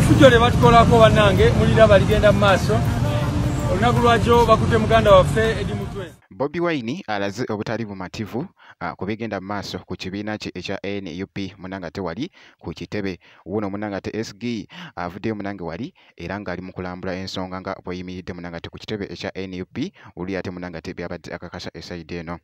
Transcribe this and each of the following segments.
Effujjo lye batukolako bannange muliraba ligenda mu maaso. Olunaku lwajjo bakutte muganda waffe Eddie Mutwe. Bobi Wine alaze obutali bumativu ku bigenda mu maaso ku kibiina kye ekya NUP munanga ate wali ku kitebe. Wuno munanga ate SG avuddeyo munange wali era ng'ali mu kulambula ensonga nga bw'eyimiridde munanga ate ku kitebe ekya NUP oli ate munanga ate byabadde akakasa esayidi eno.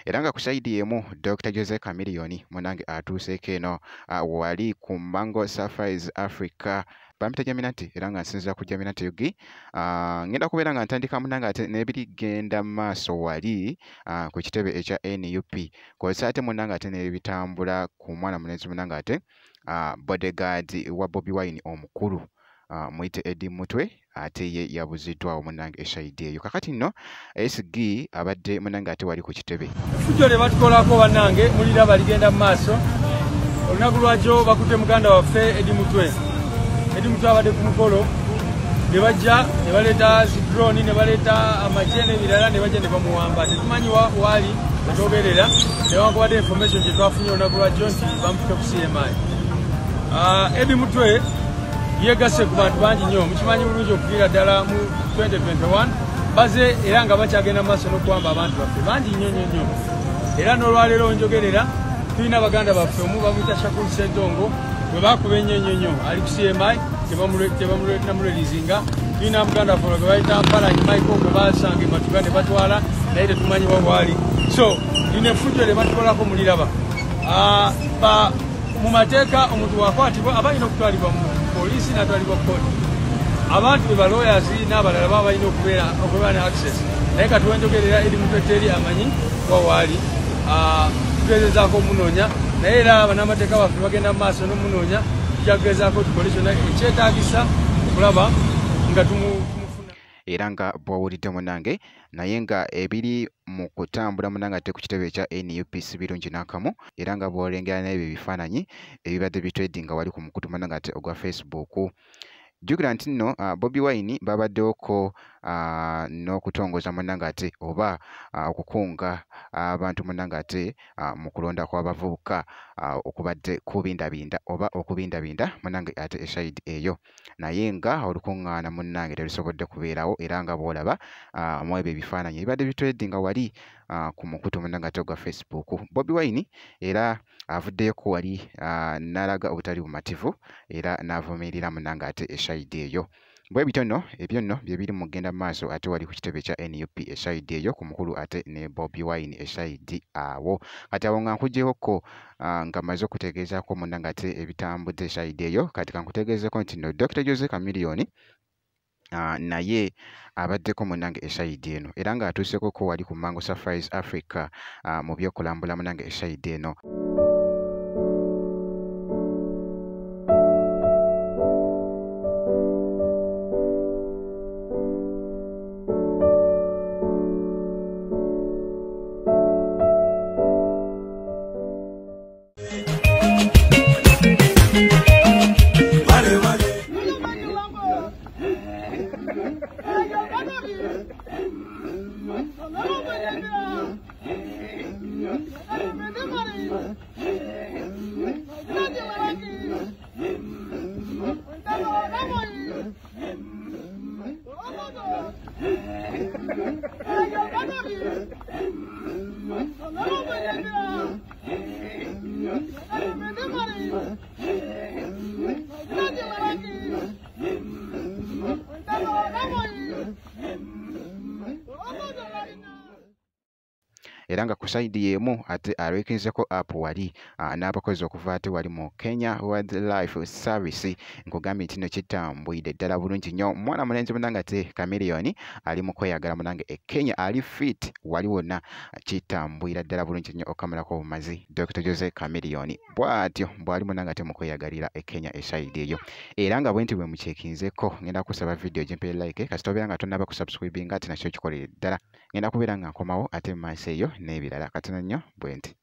Era nga ku sayidi emu Dr. Jose Chameleone munange atuuseeko eno wali ku Mango Safaris Africa. Bampita Jaminati era nga nsinziira ku Jaminati UG. Ngenda kubeera nga ntandika munange ate n'ebirigenda maaso wali ku kitebe ekya NUP kozesa ate munange ate n'ebitambula ku mwana mulenzi munange ate bodyguard wa Bobi Wine omukulu muyite Eddie Mutwe ate ye yabuziddwawo munange esayidi eyo. Kakati nno SG abadde munange ate wali ku kitebe. Effujjo lye batukolako bannange muliraba ligenda mu maaso. Olunaku lwajjo bakutte muganda waffe Eddie Mutwe. Eddie Mutwe abadde ku mukolo ne bajja ne baleeta zi drone ne baleeta amagye n'ebirala ne bajja ne bamuwamba. Tetumanyi waali wetogerera newankubadde information gye twafunye olunaku lwajjo nti bamututte ku CMI. Eddie Mutwe yeegasse ku bantu bangi nnyo, mukimanyi bulungi okuviira ddala mu 2021 baze era nga bakyagenda mu maaso n'okuwamba abantu baffe bangi nnyo nnyo nnyo. Era n'olwaleero njogerera tulina baganda baffe omu bamuyita Shakur Ssentongo bwe bakuba ennyo nnyo nnyo ali ku CMI tebamuleelizinga. Tulina muganda waffe gwe bayita Mpalanyi Michael gwe basanga e Matuga ne batwala naye tetumanyi wa bw'ali. So lino effujjo lye batukolako muliraba. Mu mateeka omuntu wakwatibwa aba alina okutwalibwa mu poliisi n'atwalibwa kkooti. Abantu be ba lawyers n'abalala baba balina okubeera ne access. Naye kati wenjogerera Eddie Mutwe teri amanyi wa waali. Tugezezaako omunoonya naye era bannamateeka baffe bagenda mu maaso n'omunoonya. Tujja kugezaako tukole kyonna ekyetaagisa okulaba nga tumufuna. Era nga bw'owulidde munange naye nga ebiri mu kutambula munange ate ku kitebe ekya NUP si birungi n'akamu era nga bw'olengera n'ebyo ebifaananyi ebibadde bitredinga wali ku mukutu munange ate ogwa Facebook. Jjukira nti nno Bobi Wine babaddewoko n'okutongoza munange ate oba okukunga abantu munange ate mu kulonda kw'abavubuka okubadde kubindabinda oba okubindabinda munange ate esayidi eyo. Naye nga olukuŋŋaana munnange terusobodde kubeerawo era nga bw'olaba mu ebyo ebifaananyi ebibadde bitredinga wali ku mukutu munange ate ogwa Facebook. Bobi Wine era avuddeyoko wali n'alaga obutali bumativu era n'avumirira munange ate esayidi eyo. Bwe bityo nno ebyo nno bye biri mu kugenda mu maaso ate wali ku kitebe ekya NUP esayidi eyo ku mukulu ate ne Bobi Wine esayidi awo. Kati awo nga nkuggyewoko nga mmaze okutegeezaako munnange ate ebitambudde esayidi eyo, kati kankutegeezeeko nti nno Dr. Jose Chameleone naye abaddeko munnange esayidi eno era ng'atuuseeko wali ku Mango Safaris Africa mu by'okulambula munnange esayidi eno. Era nga ku sayidi y'emu ate alwekinzeko app wali n'abakozi okuva ate wali mu Kenya Wildlife Service. Nkugambye nti nno kitambwidde ddala bulungi nnyo. Mwana mulenzi munange ate Chameleone ali mu kweyagala munange e Kenya ali fit wali wonna kitambwira ddala bulungi nnyo okamalako obumazi. Dr. Jose Chameleone bw'atyo bw'ali munange ate mu kweyagalira e Kenya esayidi eyo. Era nga bwe nti bwe mukyekinzeko ngenda kusaba video gimpe like kasita obeera nga tonnaba kusubscribinga ate nakyo kikolere ddala. Ngenda kubeera nga nkomawo ate mu maaso eyo n'ebirala. Katono nnyo bwe nti.